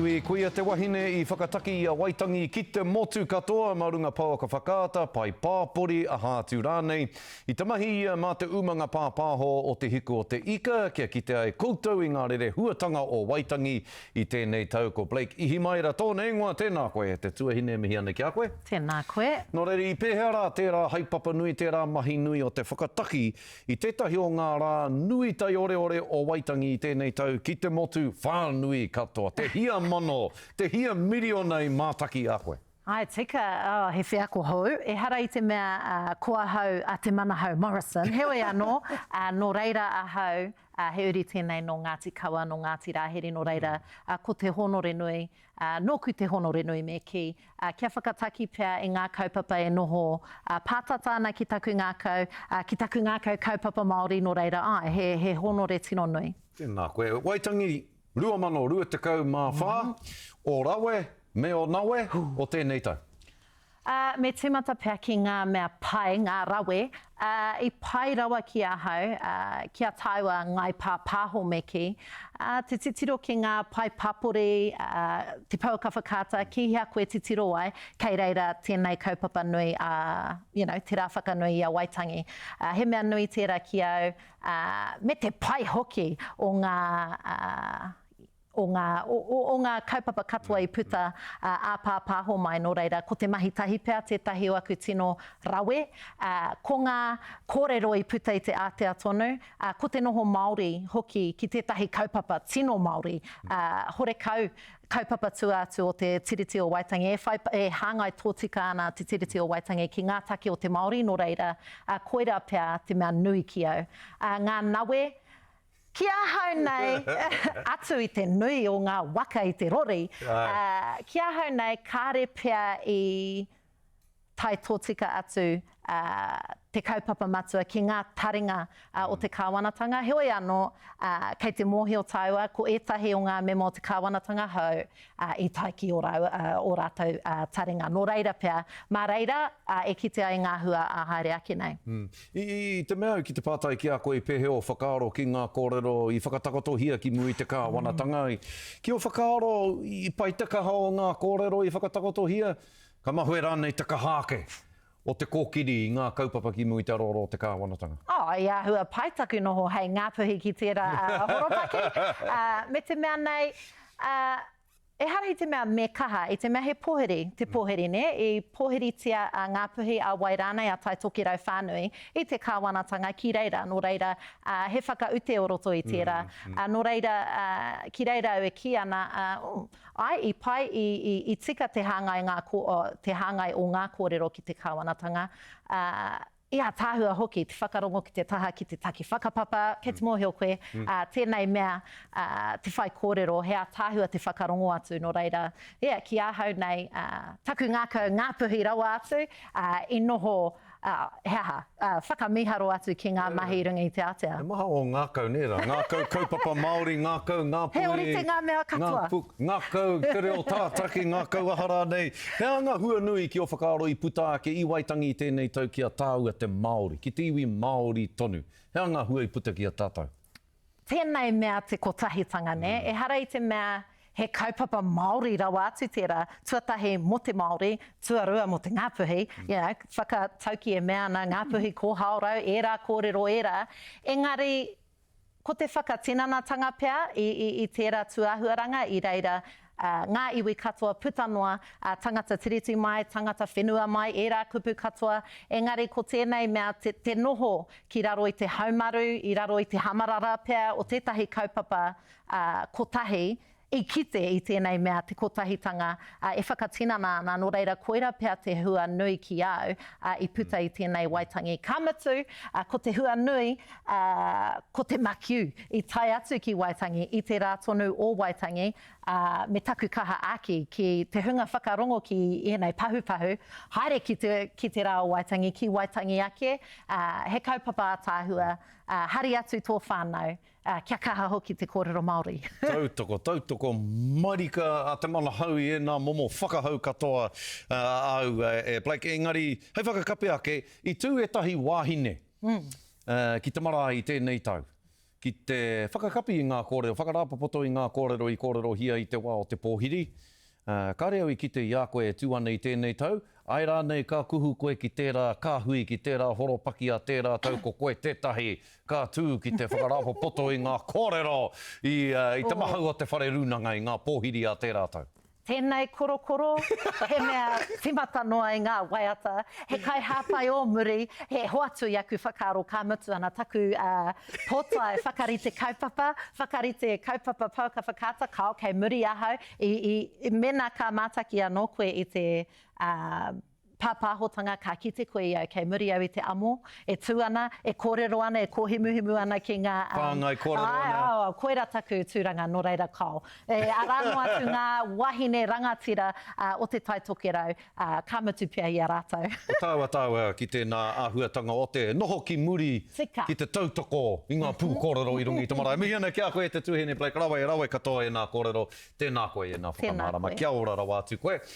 I koia te wahine i whakataki i a Waitangi ki te motu katoa mā runga pouaka whakaata, pae pāpori, aha atu rānei. I te mahi ia mā te umanga pāpāho o Te Hiku o Te Ika kia kite ai koutou i ngā rerehuatanga o Waitangi i tēnei tau. Ko Blake Ihimaera tōna ingoa, tēnā koe e te tuahine e mihi ana ki a koe. Tēnā koe. Nō reira, i pēhea rā tērā haepapa nui, tērā mahi nui o te whakataki I tētahi o ngā rā nui taioreore o Waitangi i tēnei tau ki te motu whānui katoa, te hia mano, te hia miriona i mātaki a koe. Āe tika, oh, he wheako hou. Ehara i te mea ko ahau a Te Manahau Morrison, heoi anō, nō reira ahau, he uri tēnei nō Ngāti Kawa, nō Ngāti Rāhiri, nō reira, ko te hōnore nui, nōku te hōnore nui me kī, kia whakataki pea i ngā kaupapa e noho pātata ana ki taku ngākau, ki taku ngākau kaupapa Māori, nō reira, āe, he, he hōnore tino nui. Tēnā koe. Waitangi 2024, o rawe me o nawe o tēnei tau. Ā, me tīmata pea ki ngā mea pai, ngā rawe, ā, i pai rawa ki ahau, ā, ki a tāua ngāi pāpāho me kī, ā, te titiro ki ngā pae papori, ā, te pouaka whakaata, ki hea koe titiro ai, kei reira tēnei kaupapa nui ā, you know, te rā whakanui i a Waitangi. Ā, he mea nui tērā ki au, ā, me te pai hoki o ngā, ā, o ngā, o, o, o ngā kaupapa katoa i puta ā, ā-pāpāho mai, nō reira, ko te mahi tahi pea tētahi o aku tino rawe, ā, ko ngā kōrero i puta i te ātea tonu, ā, ko te noho Māori hoki ki tētahi kaupapa tino Māori, ā, horekau kaupapa tua atu o te Tiriti o Waitangi, e whai, e hāngai tōtika ana te Tiriti o Waitangi ki ngā take o te Māori, nō reira, ā, koirā pea te mea nui ki au. Ā, ngā nawe, Ki ahau nei, atu i te nui o ngā waka i te rori, ki ahau nei kāre pea i tae tōtika atu te kaupapa matua ki ngā taringa o te kāwanatanga. Heoi anō, kei te mōhio tāua ko ētahi o ngā mema o te kāwanatanga hou i tae ki ō rāua, ō rātou taringa. Nō reira pea, mā reira e kite ai ngā hua ā haere ake nei. I te mea au ki te pātai ki a koe i pēhea ō whakaaro ki ngā kōrero i whakatakotohia ki mua i te kāwanatanga. Ki ō whakaaro i pai te kaha o ngā kōrero i whakatakotohia, ka mahue rānei te kaha ake o te kōkiri i ngā kaupapa ki mua i te aroaro o te kāwanatanga? Oh, i āhua pai taku noho hei Ngāpuhi ki tērā horopaki. Me te mea nei, Ehara i te mea me kaha, i te mea he pohiri, te pohiri, nē, i pohiritia a Ngāpuhi, a wai rānei, a Tai Tokerau whānui, i te kāwanatanga ki reira, nō reira, ā, he whakaute o roto i tērā, ā, nō reira, ā, ki reira au e kī ana, ā, mm, āe, i pai, i, i, i tika te hāngai ngā kō, te hāngai o ngā kōrero ki te kāwanatanga, ā, I ātaahua hoki te whakarongo ki te taha ki te taki whakapapa, kei te mōhio koe, ā, tēnei mea, ā, te whaikōrero, he ātaahua te whakarongo atu, nō reira, ia, ki ahau nei, ā, taku ngākau Ngāpuhi rawa atu, ā, i noho, ā, he aha, ā, whakamīharo atu ki ngā mahi i runga i te ātea. He maha ō ngākau, nē rā? Ngākau kaupapa Māori, ngākau Ngāpuhi. He orite ngā mea katoa. Ngā Ngakau, te reo tātaki, ngakau aha rānei. He aha ngā hua nui ki ō whakaaro i puta ake i Waitangi i tēnei tau ki a tāua te Māori, ki te iwi Māori tonu? He aha ngā hua i puta ki a tātou? Tēnei mea te kotahitanga, nē? Ehara i te mea he kaupapa Māori rawa atu tērā, tuatahi mō te Māori, tuarua mō te Ngāpuhi, you know, whakatauki e mea ana, Ngāpuhi kōhaorau, ērā kōrero ērā. Engari, Ko te whakatinanatanga pea i tērā tūāhuaranga i reira ngā iwi katoa puta noa, tangata tiriti mai, tangata whenua mai, ērā kupu katoa, engari ko tēnei mea te noho ki raro i te haumaru, i raro i te hamarara pea o tētahi kaupapa kotahi, i kite i tēnei mea te kotahitanga e whakatinana ana, nō reira koira pea te hua nui ki au i puta i tēnei Waitangi. Ka mutu, ko te hua nui, ko te makiu i tae atu ki Waitangi i te rā tonu o Waitangi, me taku kaha āki ki te hunga whakarongo ki ēnei pahupahu, haere ki te, ki te rā o Waitangi, ki Waitangi ake, he kaupapa ātaahua, hari atu tō whānau. Ā, kia kaha hoki te kōrero Māori. Tautoko, tautoko marika a Te Manahau i ēnā momo whakahau katoa āu e Blake. Engari, hei whakakapi ake, i tū ētahi wāhine ki te marae i tēnei tau. ki te whakakapi i ngā kōrero, whakarāpopoto i ngā kōrero i kōrerohia i te wā o te pōhiri. Ā, kāre au i kite i a koe e tū ana i tēnei tau, āe rānei ka kuhu koe ki tērā kāhui, ki tērā horopaki a tērā tau ko koe tētahi ka tū ki te whakarāpopoto i ngā kōrero i, i te mahau o te whare rūnanga i ngā pōhiri a tērā tau. Tēnei korokoro, he mea tīmata noa i ngā waiata, he kaihāpai o muri, he hoatu i aku whakaaro ka mutu ana taku pōtae whakarite kaupapa, whakarite kaupapa pouaka whakaata, kāo kei muri ahau, i, i, mēnā ka mātaki anō koe i te pāpāhotanga ka kite koe i au kei muri au i te amo, e tū ana, e kōrero ana, e kōhimuhimu ana ki ngā, um, Whāngai kōrero ana. Āe, āe, koirā taku tūranga, nō reira kao. E, arā noa atu ngā wahine rangatira uh, o Te Tai Tokerau, uh, ka mutu pea i a rātou. Ko tāua tāua ki tēnā āhuatanga o te noho ki muri Tika. ki te tautoko i ngā pūkōrero i runga i te marae. Mihi ana ki a koe e te Tuhene Blake, rawe, rawe katoa ēnā kōrero. Tēnā koe ēnā Tēnā whakamārama. koe. Kia ora rawa atu koe.